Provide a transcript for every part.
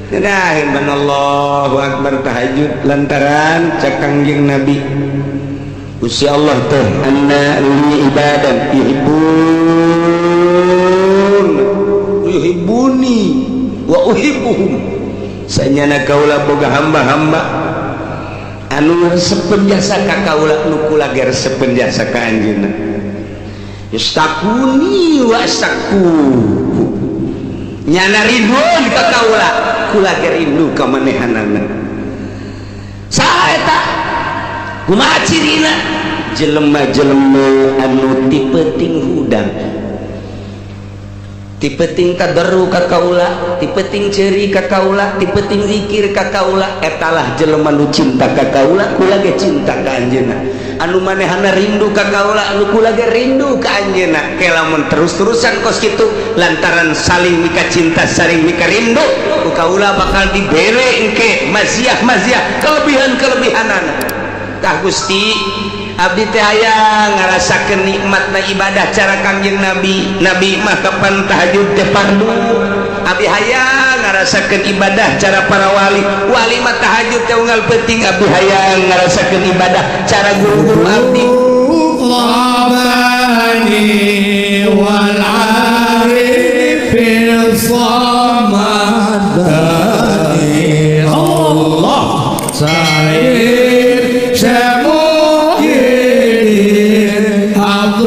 Nah, Allahu Akbar tahajud lantaran cek Kangjeng Nabi, Gusti Allah teh anna li ibadan yuhibbun yuhibbuni wa uhibbuhum. Sanyana kaula boga hamba-hamba anu resepeun jasa ka kaula, nu kula ge resepeun jasa ka anjeunna. Yastakuni wa astaku, nyana rinduan ka kaula, kula ge rindu ka manehanana. Saha eta? Kumaha cirina? Jelema-jelema anu ti peuting hudang, ti peuting tadarru ka kaula, ti peuting ceuri ka kaula, ti peuting zikir ka kaula, etalah jelema nu cinta ka kaula, kula ge cinta ka anjeunna. Anu manehana rindu ka kaula, anu kula ge rindu ka anjeunna. Ke lamun terus-terusan kos kitu, lantaran saling mika cinta, saling mika rindu, ku kaula bakal dibere engke maziah-maziah, kelebihan-kelebihanana. Tah Gusti, abdi teh hayang ngarasakeun nikmatna ibadah cara Kangjeng Nabi. Nabi mah kapan tahajud teh fardu. Abdi hayang ngarasakeun ibadah cara para wali. Wali mah tahajud teh unggal peuting. Abdi hayang ngarasakeun ibadah cara guru-guru abdi. رباني والعارف الصمداني الله سيد شموكين عبد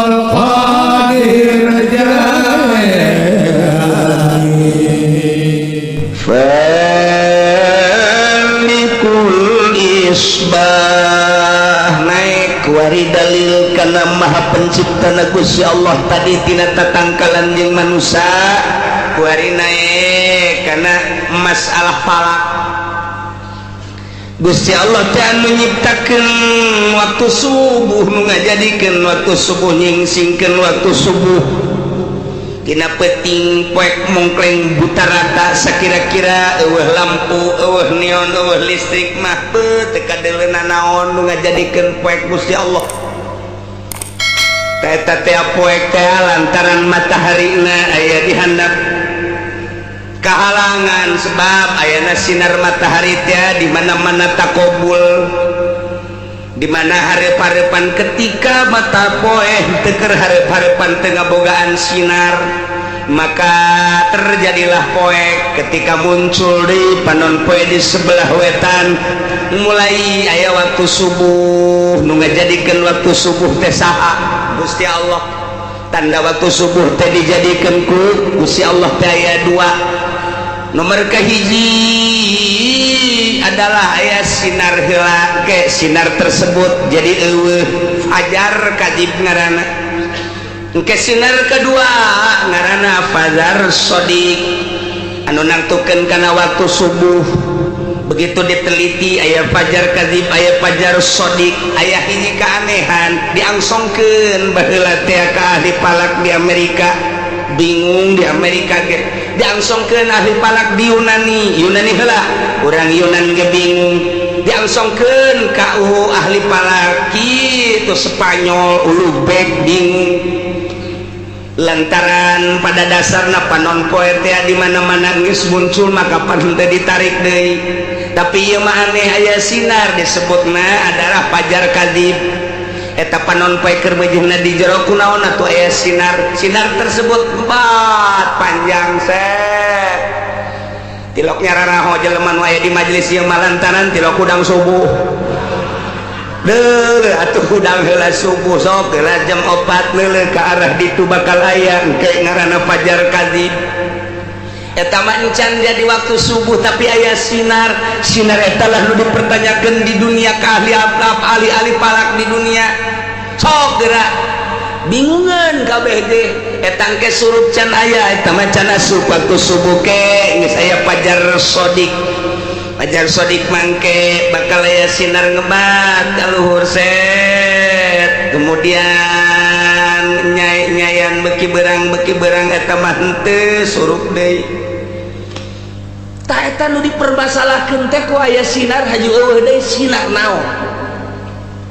القادر جيلاني. Falikul isbah naik wari dalil kana maha pencipta na Gusti Allah tadi tina tatangkalan jeung manusia, kuari naik karena masalah falak. Gusti Allah teh anu nyiptakeun waktu subuh, nu ngajadikeun waktu subuh, nyingsingkeun waktu subuh. Dina peuting poek mongkleng buta rata, sakira-kira euweuh lampu, euweuh neon, euweuh listrik mah beuh teu kadeuleuna naon. Nu ngajadikeun poek Gusti Allah. Eta teh poek teh lantaran mataharina aya di handap kahalangan, sebab ayana sinar matahari teh di mana-mana takobul, di mana hareup-hareupan. Ketika mata poe teu keur hareup-hareupan, teu ngabogaan sinar, maka terjadilah poek. Ketika muncul di panon poe di sebelah wetan, mulai aya waktu subuh. Nu ngajadikeun waktu subuh teh saha? Gusti Allah. Tanda waktu subuh teh dijadikeun ku Gusti Allah teh aya dua. Nomor kahiji adalah aya sinar heula ke sinar tersebut jadi euweuh, fajar kadzib ngaranna. Engke sinar kedua ngaranna fajar shodiq, anu nangtukeun kana waktu subuh. Begitu diteliti, aya fajar kadzib, aya fajar shodiq. Aya hiji keanehan, diangsongkeun baheula teh ka ahli falak di Amerika, bingung di Amerika ge. Diangsongkeun ahli falak di Yunani, Yunani heula, urang Yunan ge bingung. Diangsongkeun ka ahli falak kitu Spanyol, Ulubek bingung, lantaran pada dasarna panon poe teh di mana-mana geus muncul, maka pan teh ditarik deui. Tapi ieu mah aneh, aya sinar, disebutna adalah fajar kadzib. Eta panon poe keur meujeuhna di jero, kunaon atuh aya sinar? Sinar tersebut empat panjang set tiloknya raraho jelema nu aya di majelis ieu mah lantaran tilok hudang subuh. Deuleu atuh hudang heula subuh, sok heula jam 4, leuleuh ka arah ditu, bakal aya engke ngaranna fajar kadzib. Eta mah encan jadi waktu subuh, tapi aya sinar. Sinar eta lah nu dipertanyakeun di dunia ka ahli ahli-ahli falak di dunia. Sok geura bingungan kabeh teh. Eta engke surup can aya, eta mah can asup waktu subuh. Ke geus aya fajar shodiq. Fajar shodiq mangke bakal aya sinar ngebat ka luhur set, kemudian nyai nyayan beki berang, beki berang. Eta mah henteu surup deui. Tah, eta nu dipermasalahkeun teh, ku aya sinar haju euweuh deui, sinar naon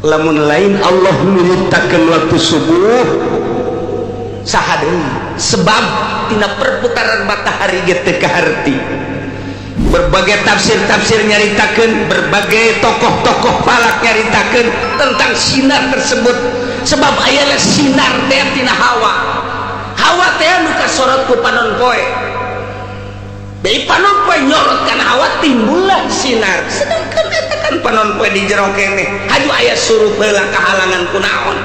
lamun lain Allah nu nyiptakeun waktu subuh? Saha deui? Sebab tina perputaran matahari ge teu kaharti. Berbagai tafsir-tafsir nyaritakeun, berbagai tokoh-tokoh falak nyaritakeun tentang sinar tersebut, sebab ayana sinar teh tina hawa. Hawa teh nu kasorot ku panon poe. Dari panon poe nyorot kana hawa, timbullah sinar. Sedangkan eta kan panon poe di jero keneh, haju aya surup heula, kahalangan kunaon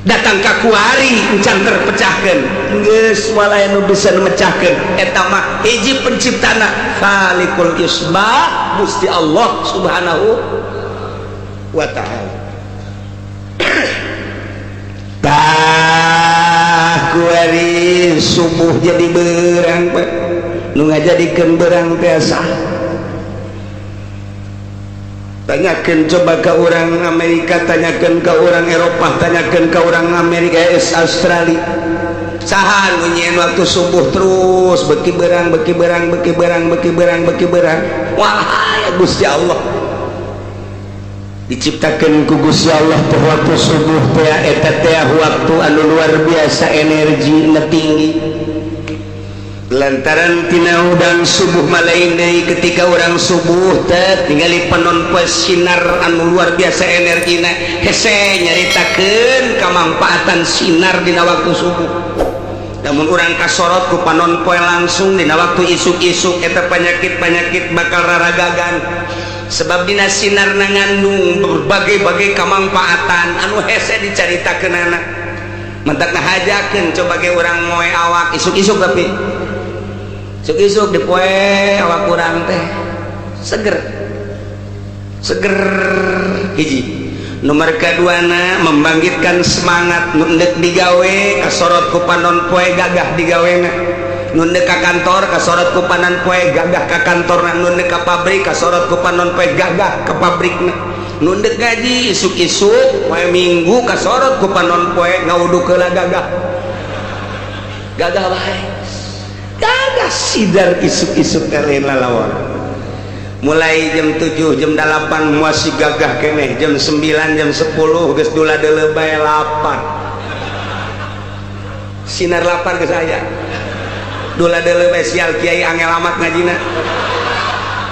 datang ka kuari encan terpecahkan. Geus walaya nu bisa mecahkeun eta mah hiji penciptana, Khaliqul Isbah, Gusti Allah Subhanahu wa Ta'ala. Tah, kuari subuh jadi berang, Pak. Nu ngajadikeun berang teh saha? Tanyakan coba ke orang Amerika, tanyakan ke orang Eropa, tanyakan ke orang Amerika es Australia, saha nu nyieun waktu subuh terus beki berang, beki berang, beki berang, beki berang, beki berang? Wah ya, Gusti Allah. Diciptakan ku Gusti Allah teh waktu subuh teh, eta teh waktu anu luar biasa energi tinggi, lantaran tina udang subuh malain deui. Ketika orang subuh teh tinggali panon poe sinar anu luar biasa energina, hese nyaritakeun kamangfaatan sinar dina waktu subuh. Namun urang kasorot ku panon poe langsung dina waktu isuk-isuk, eta penyakit-penyakit bakal raragagan, sebab dina sinar ngandung berbagai-bagai kamangfaatan anu hese dicaritakeunana. Mentak ngahajakeun coba ge urang moe awak isuk-isuk, tapi isuk-isuk dipoe awak urang teh seger seger. Hiji, nomor keduana membangkitkan semangat. Nu endek digawe kasorot ku panon poe, gagah digawena. Nu endek ka kantor kasorot ku panon poe, gagah ka kantorna. Nu endek ka pabrik kasorot ku panon poe, gagah ka pabrikna. Nu endek ngaji isuk-isuk poe Minggu kasorot ku panon poe, ngawudu heula, gagah gagah bae, gagah sidar isuk-isuk kalian lalawon. Mulai jam 7, jam 8 masih gagah keneh, jam 9, jam 10 geus dula deuleu bae, lapar, sinar lapar ke saya. Dula deuleu bae, sial kiai angel amat ngajina,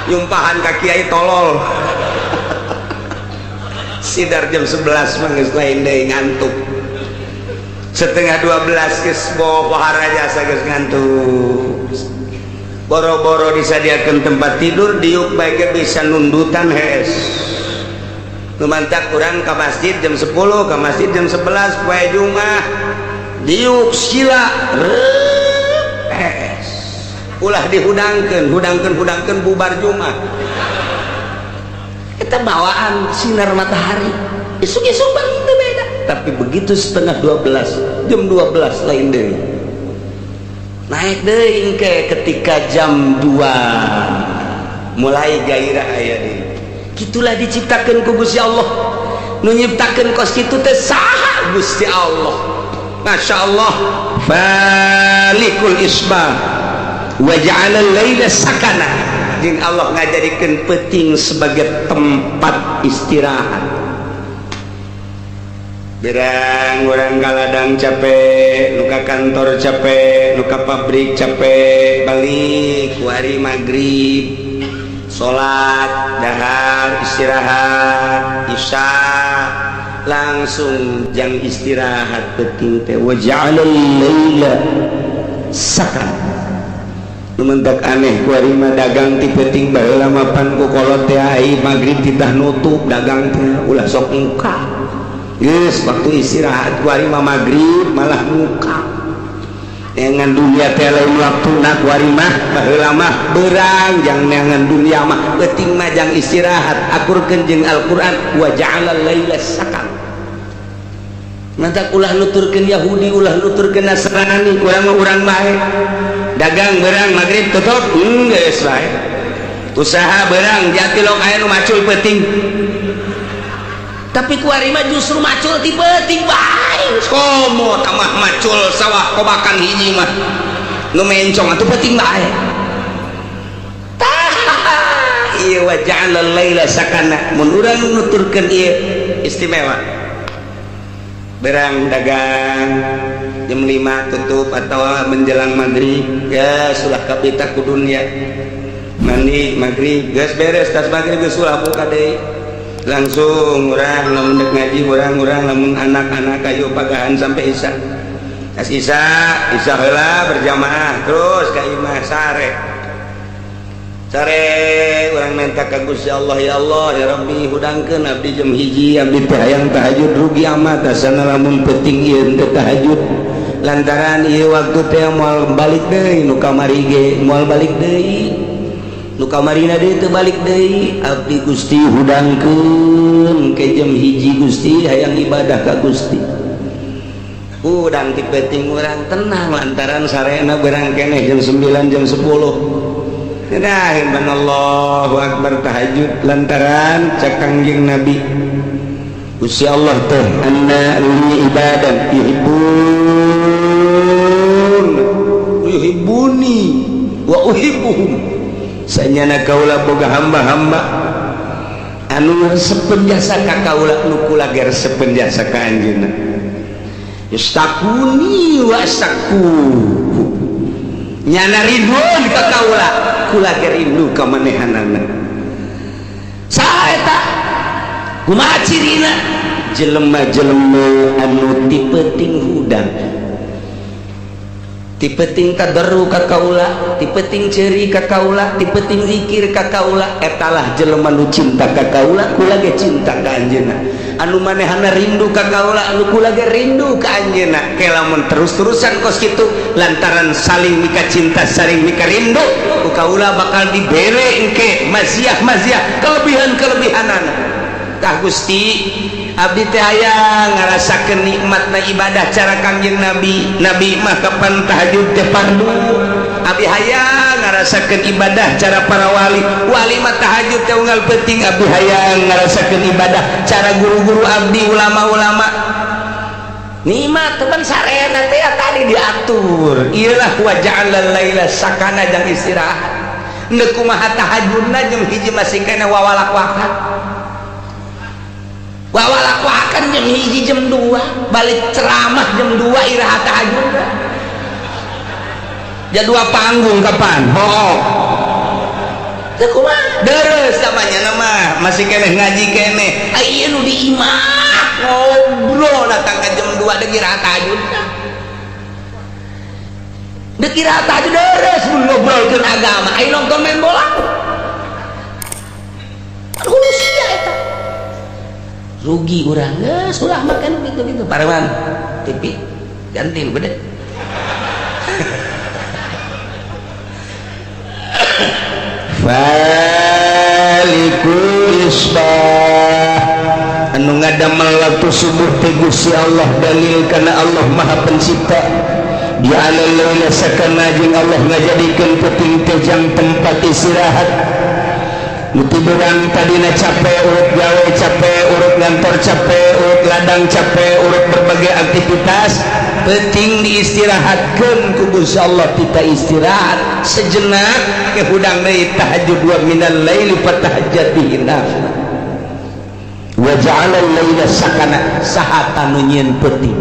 nyumpahan ka kiai tolol. Sidar jam 11 mah geus lain deui, ngantuk. Setengah 12 geus bawa jasa, geus ngantuk. Boro-boro disadiakan tempat tidur, diuk baiknya bisa nundutan hees. Lumantak kurang ke masjid jam 10, ke masjid jam 11 poe Jumat, diuk sila hees, ulah dihudangkeun, hudangkeun, hudangkeun bubar Jumat. Kita bawaan sinar matahari isuk-isuk bang itu beda, tapi begitu setengah 12, jam 12 lain deui, naik deui ke ketika jam 2 mulai gairah aya deui. Gitulah diciptakan ku Gusti Allah. Nu nyiptakeun kos kitu teh saha? Gusti Allah. Masya Allah, falikul isbah wa ja'ala laila sakana. Jeung Allah ngajadikeun peuting sebagai tempat istirahat. Berang orang ka ladang capek, nu ka kantor capek, nu ka pabrik capek, balik wari maghrib, salat, dahar, istirahat, isya langsung jang istirahat peuting teh. Wa ja'alal laila sakana. Lumentak aneh kuari mah dagang ti peuting. Baheula mapan ku kolot teh ai maghrib titah nutup dagang teh, ulah sok muka, geus waktu istirahat. Kuari mah maghrib malah muka. Neangan dunia teh lain waktuna kuari mah. Baheula mah beurang jang neangan dunia mah, peuting mah jang istirahat. Akurkeun jeung Al-Qur'an, wa ja'alal laila sakan. Mantak ulah nuturkeun Yahudi, ulah nuturkeun Nasrani, urang mah urang bae. Dagang berang maghrib tutup, geus bae. Usaha berang jatilok aya nu macul peuting. Tapi kuari mah justru macul ti peuting bae. Komo tamah macul sawah kobakan hiji mah. Nu mencong atuh peuting bae. Tah, ieu wa ja'alal laila sakana. Mun urang nuturkeun ieu istimewa. Berang dagang jam 5 tutup atau menjelang maghrib, ya sudah kapita ku dunia. Mandi maghrib geus beres, tas maghrib geus ulah buka deui. Langsung urang lamun dek ngaji, urang-urang lamun anak-anak kayu pagahan sampai isya. Tas isya, isya heula berjamaah terus ka imah sare. Sare urang minta ka Gusti Allah, ya Allah ya Rabbi, hudangkeun abdi jam 1, abdi teh hayang tahajud, rugi amat asana lamun penting ieu teh tahajud, lantaran ieu waktu teh moal balik deui, nu kamari ge moal balik deui, nu kamarina deui teu balik deui. Abdi Gusti hudangkeun ke jam 1, Gusti, hayang ibadah ka Gusti. Hudang ti peuting urang tenang, lantaran sarena berang keneh jam 9, jam 10. Nah, Allahu Akbar tahajud, lantaran cek Kangjeng Nabi, Gusti Allah teh anna li ibadan yuhibbun yuhibbuni wa uhibbuhum, sanyana kaula boga hamba-hamba anu resepeun jasa ka kaula, nu kula ge resepeun jasa ka anjeunna, yastakuni wa astaku, nyana rinduan ka kaula, kula ge rindu ka manehanana. Saha eta? Kumaha cirina? Jelema-jelema anu ti peuting hudang, ti peuting tadarru ka kaula, ti peuting ceuri ka kaula, ti peuting zikir ka kaula, etalah jelema nu cinta ka kaula, kula ge cinta ka anjeunna, anu manehana rindu ka kaula, anu kula ge rindu ka anjeunna. Ke lamun terus-terusan kos kitu, lantaran saling mika cinta, saling mika rindu, ku kaula bakal dibere engke maziah-maziah, kelebihan-kelebihanana. Tah Gusti, abdi teh hayang ngarasakeun nikmatna ibadah cara Kangjeng Nabi. Nabi mah kapan tahajud teh fardu. Abdi hayang ngarasakeun ibadah cara para wali. Wali mah tahajud teh unggal peuting. Abdi hayang ngarasakeun ibadah cara guru-guru abdi, ulama-ulama. Nikmat teman sarena teh tadi diatur. Iyalah wa ja'alal laila sakana, jang istirahat. Neuk kumaha tahajudna jam 1 masih kena wawalak-wakan. Wawalak-wakan jam 1, jam 2, balik ceramah jam 2, iraha tahajud? Jadua panggung kapan? Oh. Teu kumaha? Deres namanya nama masih keneh ngaji keneh. Aya nu di imah ngobrol datang ke jam 2, deuk iraha tahajud? Deuk iraha tahajud? Deres ngobrolkeun agama. Ayo nonton main bola. Aduh, sia eta. Rugi urang geus ulah makan gitu-gitu. Pareman TV ganti nu gede. Falikul isbah anu ngadamel waktu subuh teh Gusti Allah, dalil karena Allah Maha Pencipta. Ja'ala laila sakana, jeung Allah ngajadikeun peuting teh jang tempat istirahat. Nu tiduran tadina capek, urut gawe capek, urut ngantor capek, urut ladang capek, urut berbagai aktivitas, penting diistirahatkan ku Gusti Allah. Kita istirahat sejenak ke hudang deui tahajud, wa minal laili fatahajjad bihi nafilah. Wa ja'ala laila sakana, saha nu nyieun peuting?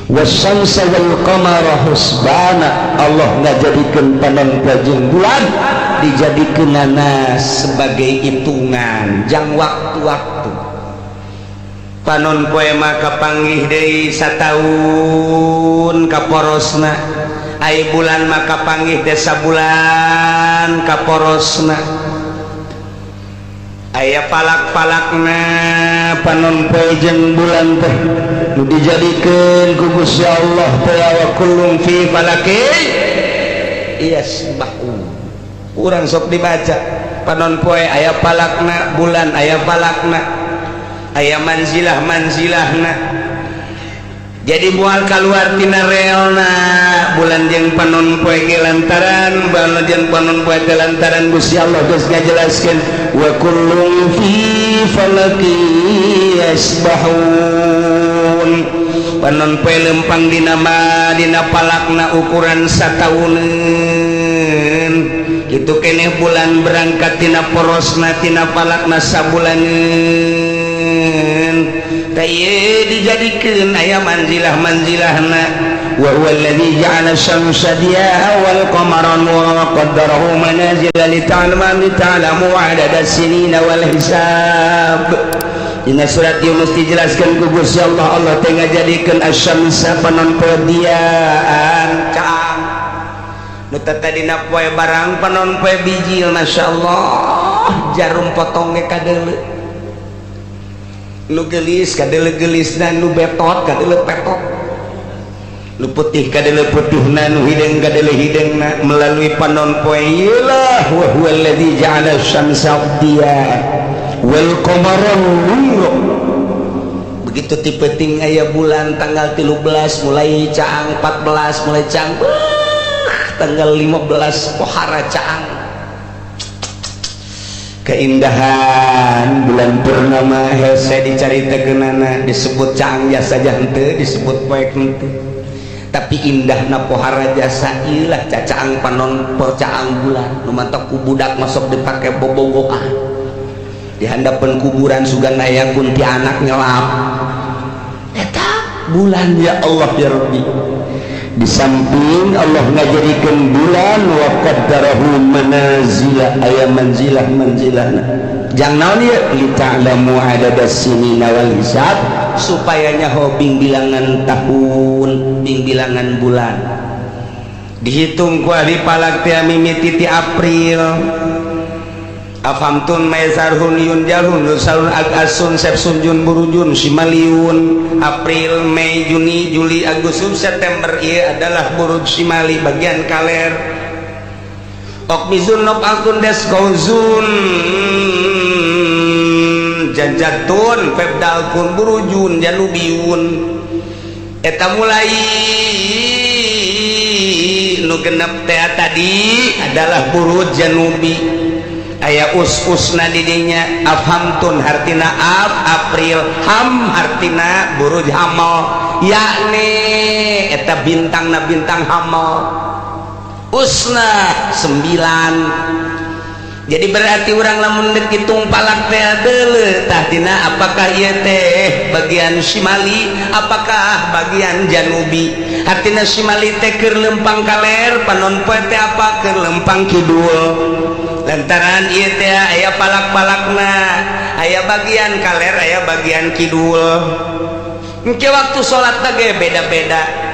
Wasyamsa wal qamara husbana, Allah ngajadikeun panon poe jeung bulan dijadikeunana sebagai hitungan jang waktu-waktu. Panon poe mah kapanggih deui sataun kaporosna, ai bulan mah kapanggih teh sabulan kaporosna. Aya palak-palakna panon poe jeung bulan teh nu dijadikeun ku Gusti Allah teh, wa kullun fi falakin yasbahu. Urang sok dibaca, panon poe aya palakna, bulan aya palakna, aya manzilah manzilahna, jadi moal keluar tina realna bulan jeung panon poe ge, lantaran bulan jeung panon poe teh lantaran Gusti Allah geus ngajelaskeun wa kullun fi falaki yasbahun. Panon poe lempang dina ma dina palakna ukuran satauneun itu keneh, bulan berangkat tina porosna, tina palakna sabulaneun. Teh dijadikeun aya manzilah manzilahna. Wa huwa alladzi ja'ala asy-syamsa diya'an wal qamara nuran wa qaddarahu manazila lita'lamu 'adada as-sinina wal hisab. Dina surat Yunus dijelaskan ku Gusti Allah, Allah teh ngajadikeun asy-syamsa panon poe diaan caang nu tadina poe barang panon poe bijil. Masya Allah, jarum potong ge kadeuleu, nu geulis kadeuleu geulisna, nu betot kadeuleu petot, nu putih kadeuleu putihna, nu hideung kadeuleu hideungna melalui panon poe ieu lah. Wa huwa alladzi ja'ala asy-syamsa diya'an wal qamara nura. Begitu ti peuting aya bulan tanggal 13 mulai caang, 14 mulai caang, tanggal 15 pohara caang. Keindahan bulan purnama hese dicaritakeunana, disebut caang jasa henteu, disebut poek henteu, tapi indahna pohara jasa ieu lah, cacaang panon caang bulan nu mantak ku budak masuk dipake bobogohan di handapeun kuburan, sugan aya kuntianak nyelap eta bulan. Ya Allah ya Rabbi, di samping Allah ngajadikeun bulan wa qaddarahu manazila, aya manzilah manzilahna jang naon ieu? Li ta'lamu adadas sinina wal hisab, supaya nyaho bing bilangan tahun, bing bilangan bulan. Dihitung ku ahli falak teh mimiti ti April, Afhamtun Maizarhun Yun Jalhun Nusalun Agasun Sepsun Jun Burujun Simaliun. April, Mei, Juni, Juli, Agustus, September, iya adalah buruj Simali bagian kaler. Okmizun Nop Altun Des Gauzun Jajatun Febdalkun Burujun Janubiun. Eta mulai nu genep teh tadi adalah buruj Janubi, aya us-usna didinya. Afhamtun hartina af April, ham hartina buruj hamal, yakni eta bintang na bintang hamal, usna 9. Jadi berarti orang lamun dek hitung palak teh deuleu tah dina apakah ieu teh bagian Simali, apakah bagian Janubi. Artina Simali teh keur lempang kaler, panon poe teh apa keur lempang kidul, lantaran ieu teh aya palak-palakna, aya bagian kaler, aya bagian kidul. Engke waktu salat ge beda-beda.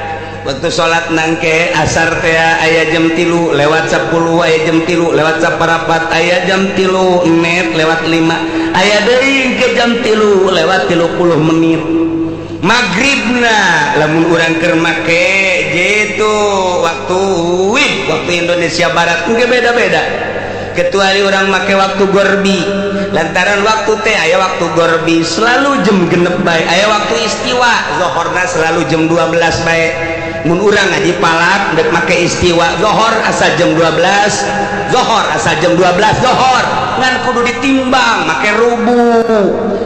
Waktu salat nangke asar teh aya jam 3.10, aya jam 3.15, aya jam 2.05, aya deui ke jam 3.30. Maghribna lamun urang keur make jitu waktu WIB, waktu Indonesia Barat, engke beda-beda, kecuali orang make waktu gorbi, lantaran waktu teh aya waktu gorbi selalu jam 6 bae, aya waktu istiwa zohorna selalu jam 12 bae. Mun urang ngaji palak dek make istiwa zohor asa jam 12 zohor, asa jam 12 zohor, ngan kudu ditimbang make rubu.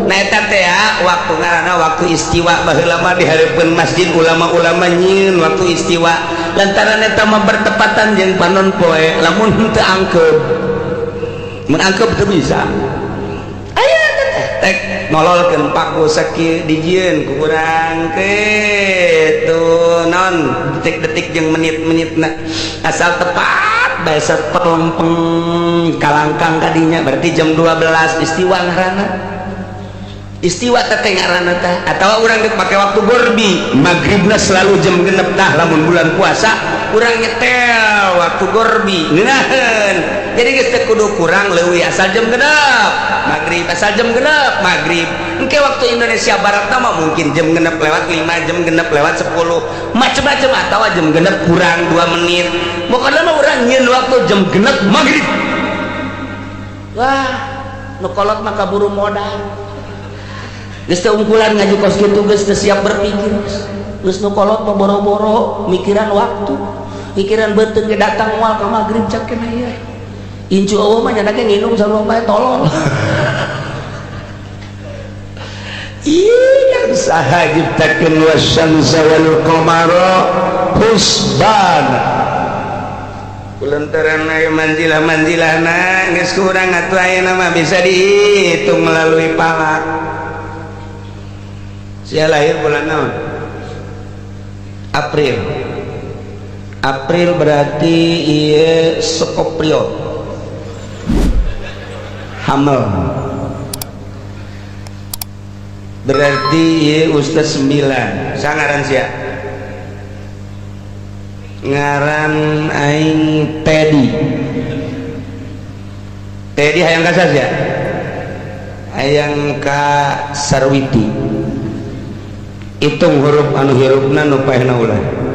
Nah, eta teh waktu ngaranna waktu istiwa. Baheula mah di hareupeun masjid ulama-ulama nyieun waktu istiwa, lantaran eta mah bertepatan jeung panon poe. Lamun henteu angkep, mun angkep teu bisa. Aya teh nololkeun paku sakieu dijieun ku urang kitu non detik-detik jeung menit-menitna asal tepat bae, pelempeng kalangkang kadinya berarti jam 12 istiwa ngaranna. Istiwa teh ngaranna teh. Atawa urang geus make waktu gorbi, maghribna selalu jam 6. Tah, lamun bulan puasa urang nyetel waktu gorbi ngeunaheun, jadi geus teu kudu kurang leuwih, asal jam 6 maghrib, asal jam 6 maghrib. Engke waktu Indonesia Barat mah mungkin jam 6.05, jam 6.10, macem-macem, atau jam 6 kurang 2 menit. Pokoknya mah urang nyieun waktu jam 6 maghrib. Wah, nu kolot mah kaburu modal. Geus teu ungkulan ngaji kos kitu, geus teu siap berpikir. Geus nu kolot mah boro-boro mikiran waktu, mikiran beuteung ge datang moal ka maghrib cak kena ieu. Incu eueuh mah nyana ge nginum sarua bae, tolol. Ih, saha nyiptakeun wasyamsa wal qamara husbana? Kulantaran aya manzilah-manzilahna geus kurang atuh, ayeuna mah bisa dihitung melalui palak. Saya lahir bulan naon? April. April berarti ieu Scorpio, hamil. Berarti ieu Ustaz 9. Sangaran sia? Ngaran aing Teddy. Teddy hayang ka sia? Hayang ka Sarwiti. Hitung huruf anu hirupna, nu paehna ulah.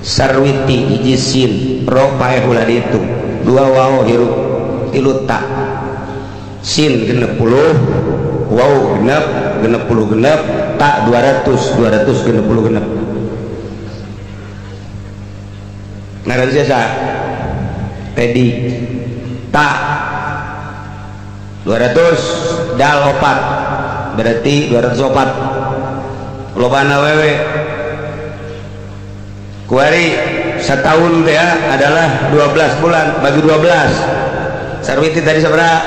Sarwiti, hiji sin, ro paeh ulah dihitung, dua waw hirup, tilu ta, sin 60, waw genep, 66, ta 200, 266. Ngaran sia? Teddy. Ta 200, dal opat, berarti 204. Lobana wewe. Kuari setahun teh adalah 12 bulan, bagi 12. Sarwiti tadi sabaraha?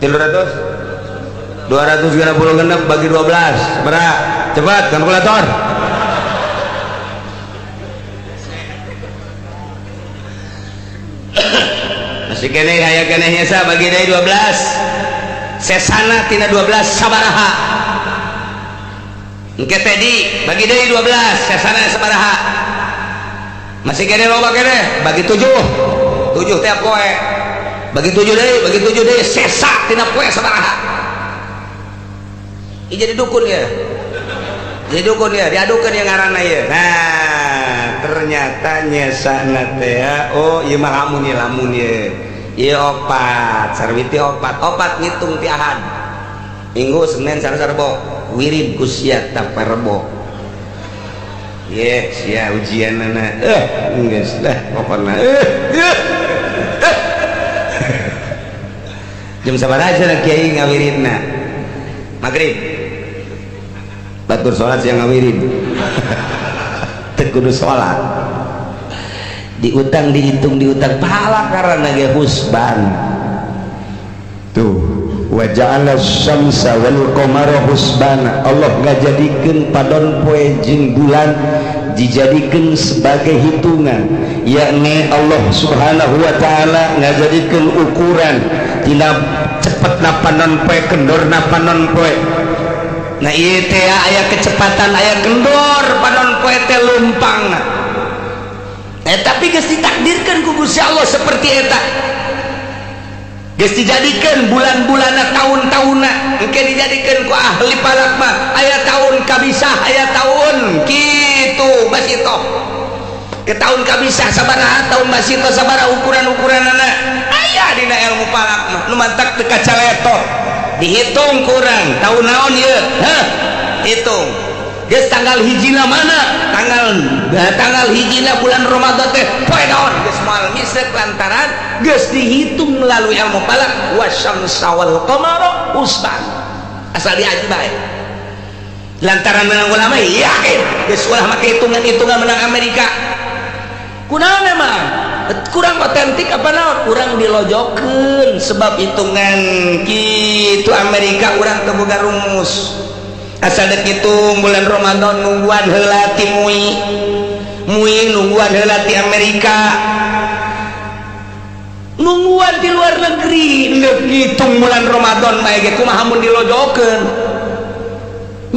300, 266 bagi 12 sabaraha? Cepat, kalkulator. Masih keneh, aya keneh nyesa. Bagi deui 12, sesana tina 12 sabaraha? Engke Teddy bagi deui 12, sesana sabaraha? Masih keneh, loba keneh. Bagi 7, 7 tiap poe, bagi 7 deui, bagi 7 deui, sesa tina poe sabaraha? Ih, jadi dukun ya, jadi dukun ya, diadukeun ya ngaranna ieu. Nah, ternyata nyesana teh ya, oh ieu mah lamun ieu, lamun ieu, ieu opat. Sarwiti opat, opat ngitung ti Ahad, Minggu, Senin, Selasa, Rebo, wirid ku sia tapa Rebo. Ye sia ujianana, geus lah pokona. Jam sabaraha cenah kiai ngawiridna? Maghrib. Batur salat siang ngawirid, teu kudu salat. Diutang, dihitung, diutang pahala karena ge husban. Tuh, wa ja'ala syamsa wal qamara husbana. Allah ngajadikeun padon poe jeung bulan dijadikeun sebagai hitungan, yakni Allah Subhanahu wa taala ngajadikeun ukuran tina cepetna panon poe, kendorna panon poe. Nah, ieu teh aya kecepatan, aya kendor, panon poe teh lumpangna. Tapi geus ditakdirkeun ku Gusti Allah seperti eta. Geus dijadikeun bulan-bulanna, tahun-tahunna, engke dijadikeun ku ahli falak mah aya tahun kabisah, aya tahun kitu masitoh. Ke tahun kabisah sabaraha, tahun masitoh sabaraha, ukuran-ukuranana aya dina ilmu falak mah. Nu mantak teu kacaletot, dihitung kurang tahun naon ieu, heh, hitung geus tanggal hijina mana, tanggal tanggal hijina bulan Ramadan teh poe naon, geus moal misek lantaran geus dihitung melalui ilmu falak. Wasyamsa wal qamara husban, asal diaji bae. Lantaran menang ulama yakin geus ulah make hitungan-hitungan menang Amerika. Kunaon emang kurang otentik apa naon, kurang dilojokeun sebab hitungan kitu Amerika urang teu boga rumus. Asal dek hitung bulan Ramadan nungguan heula ti MUI, MUI nungguan heula ti Amerika, nungguan di luar negeri deuk ngitung bulan Ramadan bae ge kumaha mun dilojokeun.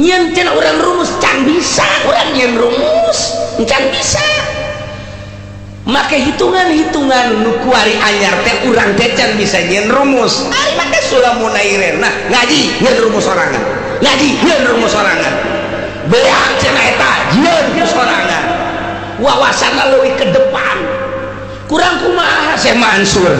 Nyieun cenah urang rumus can bisa, urang nyieun rumus can bisa make hitungan-hitungan nu kuari anyar teh urang teh can bisa nyieun rumus. Ari make sulamunairen, nah ngaji nyieun rumus sorangan, ngaji nyieun rumus sorangan, beak cenah eta nyieun sorangan, wawasanna leuwih ke depan. Kurang kumaha Syekh Mansur,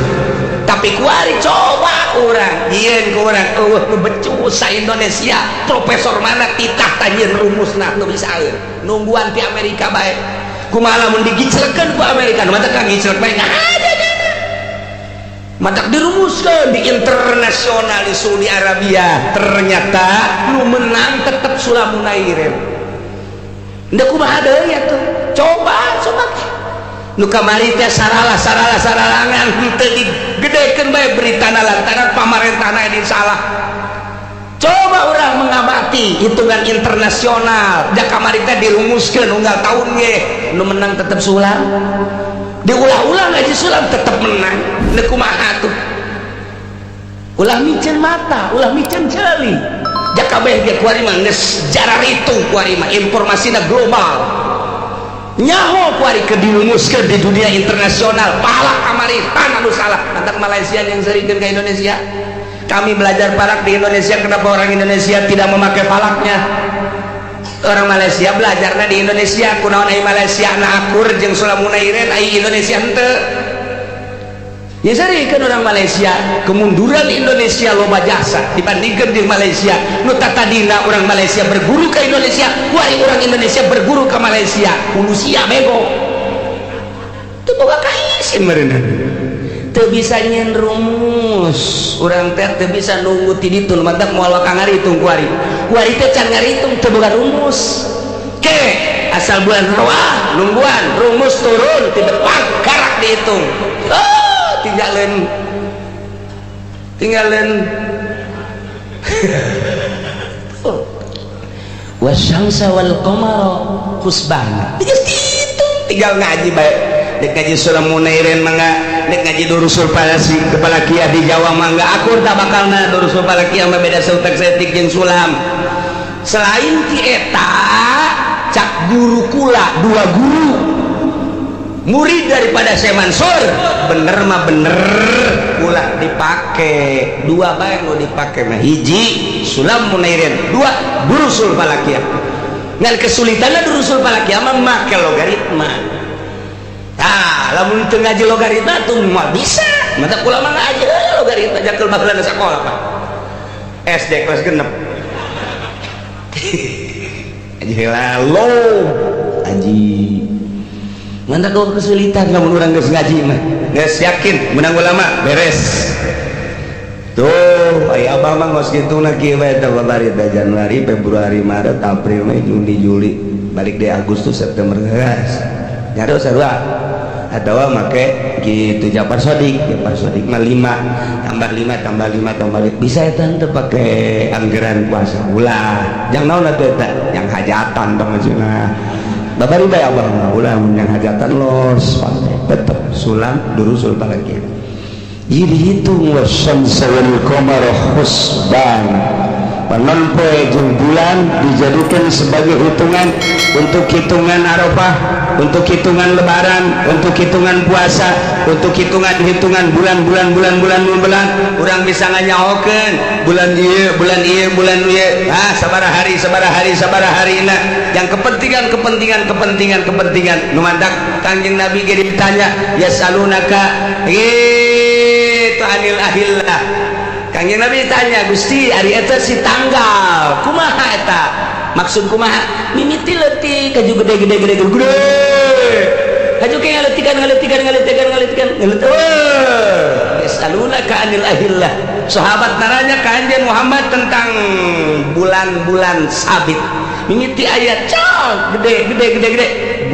tapi kuari coba urang nyieun ku urang eueuh nu becus sa Indonesia profesor mana titah tah nyieun rumusna nu bisa nungguan ti Amerika bae. Kumaha lamun digiclekeun ku Amerika? Nu matak ngiclek bae ada matak dirumuskan di internasional di Saudi Arabia, ternyata nu menang tetep Sulamunairen. Ndek kumaha deui atuh, coba coba nu kamari teh saralah saralah saralangan henteu digedekeun bae beritana lantaran pamarentahna edi salah. Coba orang mengamati hitungan internasional. Da kamari teh dirumuskeun unggal tahun ge nu menang tetep Sulam. Diulah-ulah ngaji Sulam tetep menang. Nu kumaha tuh? Ulah miceun mata, ulah miceun ceuli. Jakabeh ge kuari mah geus jararitung, kuari mah informasina global. Nyaho kuari ke dirumuskeun di dunia internasional. Pahala kamari tanah nu salah. Mantak Malaysia yang seringkeun ke Indonesia. Kami belajar falak di Indonesia, kenapa orang Indonesia tidak memakai falaknya? Orang Malaysia belajarnya di Indonesia, kunaon ai Malaysia na akur jeung Sulam Munairin, ai Indonesia henteu? Ya kan orang Malaysia, kemunduran Indonesia loba jasa dibandingkan di Malaysia. Nu tadina orang Malaysia berguru ke Indonesia, kuari orang Indonesia berguru ke Malaysia. Manusia bego teu boga kaisin meureunna, teu bisa nyen rumus. Urang teh teu bisa nunggu ti ditu, mantak moal waka ngaritung kuari. Kuari teh can ngaritung, teu boga rumus. Ke asal bulan roah nungguan rumus turun ti depan karak dihitung. Oh, tinggalin tinggalin. Oh. Wasyamsa wal qamara husbana. Tinggal tinggal ngaji baik. Dek ngaji Sulam Munairin mangga, dek ngaji Durusul Falasi kepala kia di Jawa mangga, akur tak bakalna. Durusul Falakiyah mah beda seutak setik jeung Sulam. Selain ti eta, cak guru kula, dua guru murid daripada Syekh Mansur, bener mah bener ulah dipake. Dua bae nu dipake mah, hiji Sulam Munairin, dua Durusul Falakiyah. Ngan kesulitannya Durusul Falakiyah mah make logaritma. Tah, lamun teu ngaji logaritma tuh mah bisa. Mata kula mah ngaji logaritma jakul baheula sakola, Pak. SD kelas 6. Aji lalu aji. Mana kau kesulitan lamun urang geus ngaji mah. Geus yakin menang ulama beres. Tuh, aya abah mah ngos kitu na kieu bae teh babari teh Januari, Februari, Maret, April, Mei, Juni, Juli, balik deh Agustus, September geus. Nyaro sarua atau make gitu Japar Sodik. Japar Sodik mah 5 tambah 5 tambah 5 tambah 5 bisa eta teu pake anggaran puasa. Ulah jangan naon atuh eta yang hajatan tong maksudna babari bae abah mah ulah yang hajatan los tetep Sulam Durusul Falakiyah. Jadi dihitung wasyamsa wal qamara husban. Panon poe jeung bulan dijadikan sebagai hitungan untuk hitungan Arafah, untuk hitungan Lebaran, untuk hitungan puasa, untuk hitungan-hitungan bulan-bulan bulan-bulan bulan. Urang bisa nganyahokeun bulan ieu, bulan ieu, bulan ieu. Ah, sabaraha hari, sabaraha hari, sabaraha harina. Yang kepentingan, kepentingan, kepentingan, kepentingan. Nu mantak Kangjeng Nabi ge ditanya, yasalunaka gitu anil ahillah. Kangjeng Nabi ditanya, Gusti, ari eta si tanggal, kumaha eta? Maksud kumaha? Mimiti leutik kaju gede gede gede gede gede. Kaju ke ngaletikan ngaletikan ngaletikan ngaletikan ngaletikan. Yasalunaka anil ahillah. Sahabat naranya ka Anjeun Muhammad tentang bulan-bulan sabit. Mimiti ayat cal gede gede gede gede.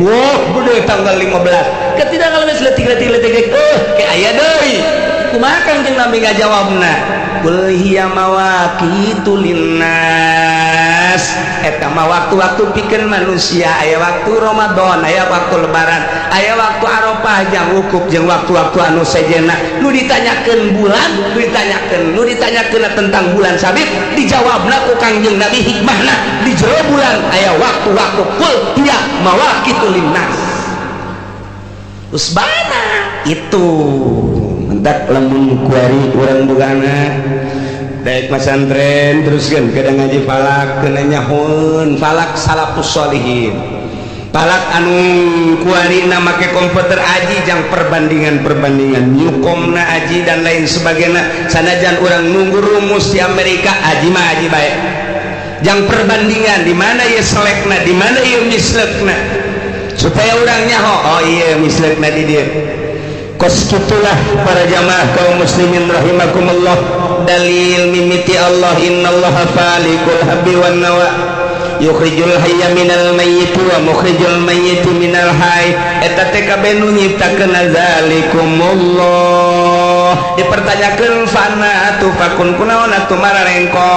Wah, gede tanggal 15. Ketika kalau leutik leutik leutik ke aya deui. Kumaha Kangjeng Nabi ngajawabna? Qul hiya mawaqitu linnas. Eta mah waktu-waktu pikeun manusia, aya waktu Ramadan, aya waktu Lebaran, aya waktu Arafah jang wukuf jeung waktu-waktu anu sejenna. Nu ditanyakeun bulan, nu ditanyakeun, nu ditanyakeun tentang bulan sabit, dijawabna ku Kangjeng Nabi hikmahna di jero bulan aya waktu-waktu, qul hiya mawaqitu linnas. Usbana itu mentak lamun kuari urang bugana daek masantren teruskeun kadang ngaji falak, kena nyahoeun falak salafus solihin, falak anu kuari na make komputer aji jang perbandingan-perbandingan nyukomna aji dan lain sebagainya. Sanajan urang nunggu rumus di Amerika, aji mah aji baik jang perbandingan di mana ieu selekna, di mana ieu mislekna, supaya urang nyaho, oh iya mislekna di dieu. Kos kitulah para jamaah kaum muslimin rahimakumullah. Dalil mimiti Allah, innallaha falikul habbi wan nawa yukhrijul hayya minal mayyit wa mukhrijul mayyit minal hayy. Eta teh kabeh nu nyiptakeun zalikumullah. Dipertanyakan فأنى تؤفكون, kunaon atuh mararengko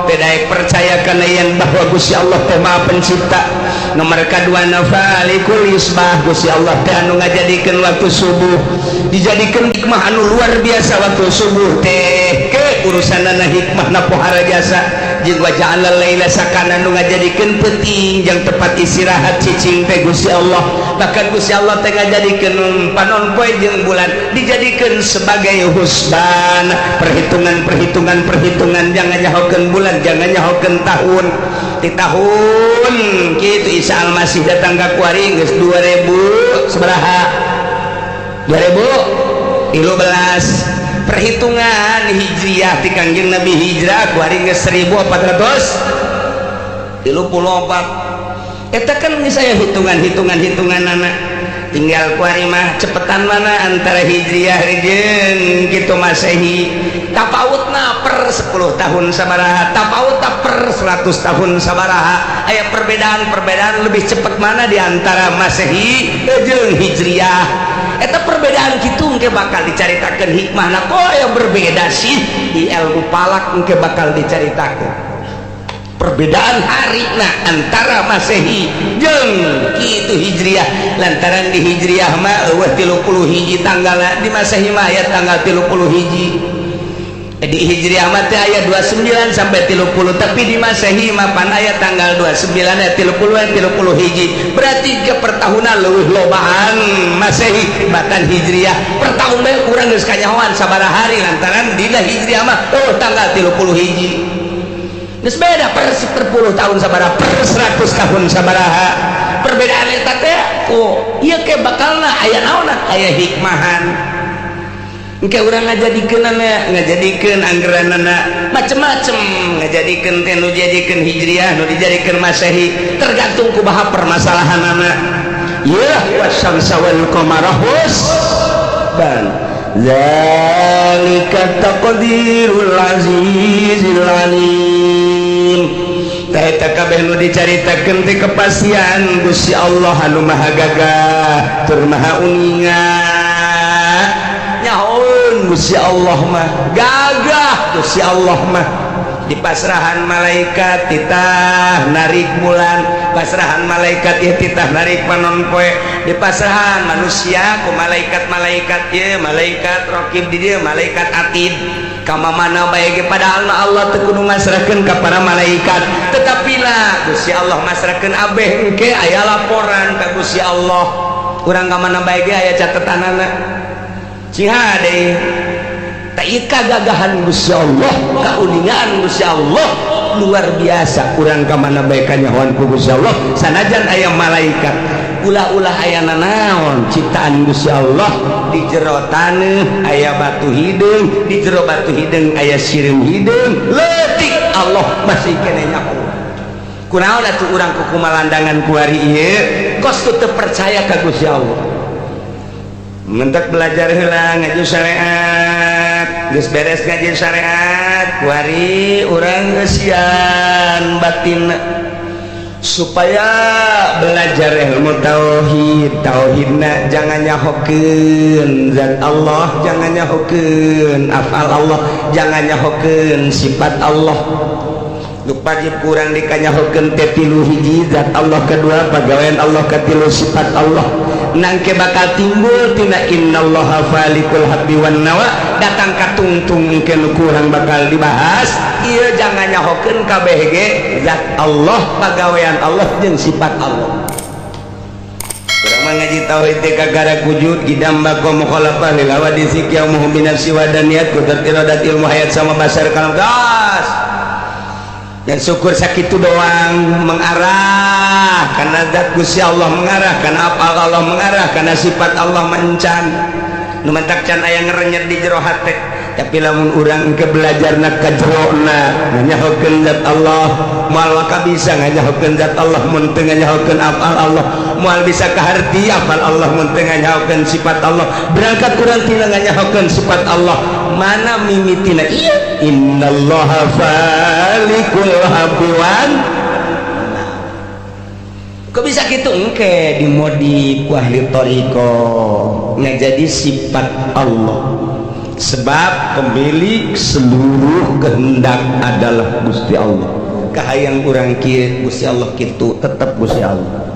teu daek percaya kana yen bahwa Gusti Allah teh Maha Pencipta? Nomor kedua, فالق الإصباح, Gusti Allah teh anu ngajadikeun waktu subuh. Dijadikeun hikmah anu luar biasa waktu subuh teh, ke urusanana hikmah pohara jasa jeung وجعل الليل سكنا, nu ngajadikeun peuting jang tempat istirahat cicing teh Gusti Allah. Bahkan Gusti Allah teh ngajadikeun panon poe jeung bulan dijadikeun sebagai husban, perhitungan, perhitungan, perhitungan. Jangan nyahokeun bulan, jangan nyahokeun tahun. Di tahun kitu Isa Almasih datang ka kuari geus 2000 sabaraha, 2013 perhitungan Hijriah ti Kangjeng Nabi hijrah, kuari geus 1434. Eta kan misalnya hitungan-hitungan, hitungan anak tinggal kuari mah cepetan mana antara Hijriah jeung gitu Masehi, tapautna per 10 tahun sabaraha, tapautna per 100 tahun sabaraha. Aya perbedaan-perbedaan, lebih cepat mana di antara Masehi jeung Hijriah. Eta perbedaan gitu engke bakal dicaritakeun hikmahna, kok yang berbeda sih. Di ilmu falak engke bakal dicaritakeun perbedaan hari nah antara Masehi jeung kitu Hijriah, lantaran di Hijriah mah eueuh 31 tanggal, di Masehi mah aya tanggal 31. Di Hijriah mah teh aya 29 sampai 30, tapi di Masehi mah pan aya tanggal 29 aya 30, 31 hiji. Berarti ke pertahunan leuwih lobaan Masehi batan Hijriah. Per tahun bae urang geus kanyahoan sabaraha hari, lantaran dina Hijriah mah oh tanggal 31 hiji. Geus beda per 10 tahun sabaraha, per 100 tahun sabaraha perbedaan eta teh. Oh ieu ke bakalna aya naonna, aya hikmahan. Engke urang ngajadikeun, ngajadikeun anggeranana macem-macem, ngajadikeun teh nu dijadikeun Hijriah, nu dijadikeun Masehi, tergantung kumaha permasalahanana. Ya والشمس والقمر حسبان ذلك تقدير العزيز العليم. Tah, eta kabeh nu dicaritakeun teh kepastian Gusti Allah anu Maha Gagah tur Maha Uninga. Nyahoeun Gusti Allah mah gagah. Gusti Allah mah di pasrahan malaikat titah narik bulan, pasrahan malaikat ya titah narik panon poe, di pasrahan manusia ku malaikat-malaikat ya, malaikat rokib di dia, malaikat atid kama mana bae ge. Padahal mah Allah teu kudu masrahkeun ka para malaikat, tetapi lah Gusti Allah masrahkeun abeh. Engke aya laporan ka Gusti Allah, urang ka mana bae ge aya catetanana. Sing hade kagagahan Gusti Allah, kauningaan Gusti Allah luar biasa. Urang ka mana bae kanyahoan ku Gusti Allah, sanajan aya malaikat. Ulah-ulah aya nanaon ciptaan Gusti Allah, di jero taneuh aya batu hideung, di jero batu hideung aya sireum hideung leutik, Allah masih kene nyaho. Kunaon atuh urang ku kumalandangan kuari ieu kos teu percaya ka Gusti Allah? Mentek belajar heula ngaji syariat, geus beres ngaji syariat, kuari urang ngeusian batin supaya belajar ilmu tauhid. Tauhidna jangan nyahokeun zat Allah, jangan nyahokeun afal Allah, jangan nyahokeun sifat Allah. Nu wajib kurang dikanyahokeun teh tilu: hiji zat Allah, kedua pagawean Allah, katilu sifat Allah. Nangke bakal timbul tina إن الله فالق الحب والنوى datang ka tungtung. Engke nu kurang bakal dibahas ieu, jangan nyahokeun kabeh ge zat Allah, pagawean Allah jeung sifat Allah. Urang mah ngaji tauhid teh kagara wujud qidam baqa mukhalafah lil hawadisi qiyamuhu bi nafsi wadaniyat qudrat iradat ilmu hayat sama basar kalam gas dan syukur. Sakitu doang mengarah karena zat Gusti Allah, mengarah karena apa Allah, mengarah karena sifat Allah. Mencan nu matak can aya ngerenyet di jero hate. Tapi lamun urang engke belajarna ka jerona, nganyahokeun zat Allah, moal waka bisa nganyahokeun zat Allah mun teu nganyahokeun afal Allah, moal bisa kaharti afal Allah mun teu nganyahokeun sifat Allah. Berangkat urang tina nganyahokeun sifat Allah, mana mimitina ieu إن الله فالق الحب وال kok bisa gitu. Engke dimodif ku ahli thoriqoh ngajadi sifat Allah. Sebab pemilik seluruh kehendak adalah Gusti Allah. Kahayang urang kieu, Gusti Allah kitu, tetap Gusti Allah.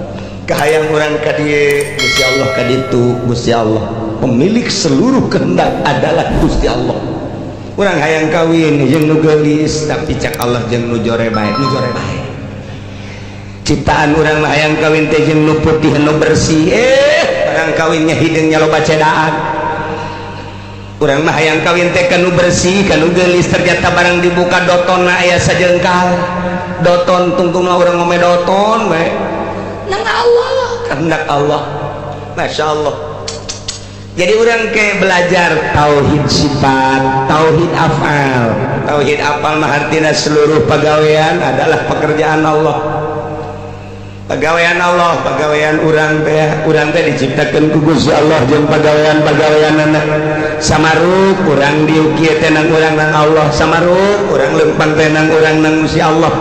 Kahayang urang ka dieu, Gusti Allah ka ditu, Gusti Allah. Pemilik seluruh kehendak adalah Gusti Allah. Urang hayang kawin jeung nu geulis, tapi cak Allah jeung nu jore bae, nu jore bae. Ciptaan urang mah hayang kawin teh jeung nu putih, nu bersih, barang kawinnya hideungnya loba cedaan. Urang mah hayang kawin teh ka nu bersih, ka nu geulis, ternyata barang dibuka dotonna aya sajengkal doton. Tungtungna urang ngome doton bae. Nang Allah, kehendak Allah, Masya Allah. Jadi orang kayak belajar tauhid sifat, tauhid afal. Tauhid afal mah artinya seluruh pegawaian adalah pekerjaan Allah, pegawaian Allah, pegawaian urang teh. Urang teh diciptakan ku Gusti Allah jeung pegawaian-pegawaian anak samaruk. Urang diukir teh nang urang nang Allah, samaruk urang lempang teh nang urang nang Gusti Allah.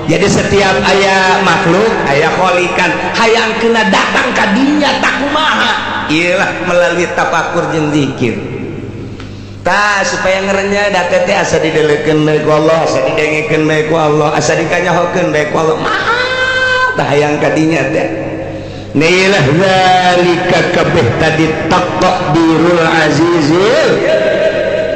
Jadi setiap aya makhluk, aya kholikan, hayang kena datang ka dinya tak kumaha, iyalah melalui tafakur jeung zikir. Tah, supaya ngerenya data teh asa didelekeun bae ku Allah, asa didengekeun bae ku Allah, asa dikanyahokeun bae ku Allah. Maha tah hayang ka dinya teh. Nilah zalika kabeh tadi taqdirul azizil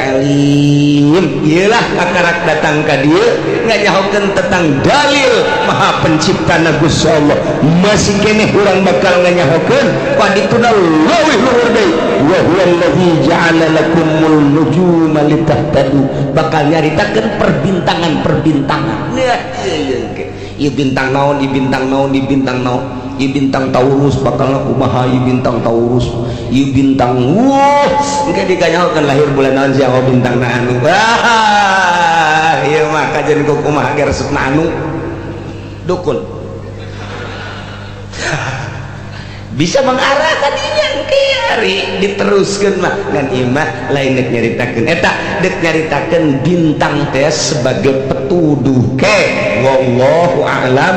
alim. Iyalah kakarak datang ka dieu nganyahokeun tentang dalil maha pencipta Gusti Allah. Masih keneh urang bakal nganyahokeun padituna leuwih luhur deui, wa huwallazi ja'ala lakumul nujuma litahtadu. Bakal nyaritakeun perbintangan-perbintangan. Nah, ieu ieu bintang naon, ieu bintang naon, ieu bintang naon, ieu bintang Taurus bakal kumaha, ieu bintang Taurus, ieu bintang, wuh, engke dikanyahokeun lahir bulan naon sia, oh, bintang na anu. Wah, ieu mah kajian ku kumaha ge resepna anu dukun bisa mengarah tadinya. Engke hari diteruskeun mah ngan ieu mah lain dek nyaritakeun eta, dek nyaritakeun bintang teh sebagai petuduh ke. Wallahu a'lam.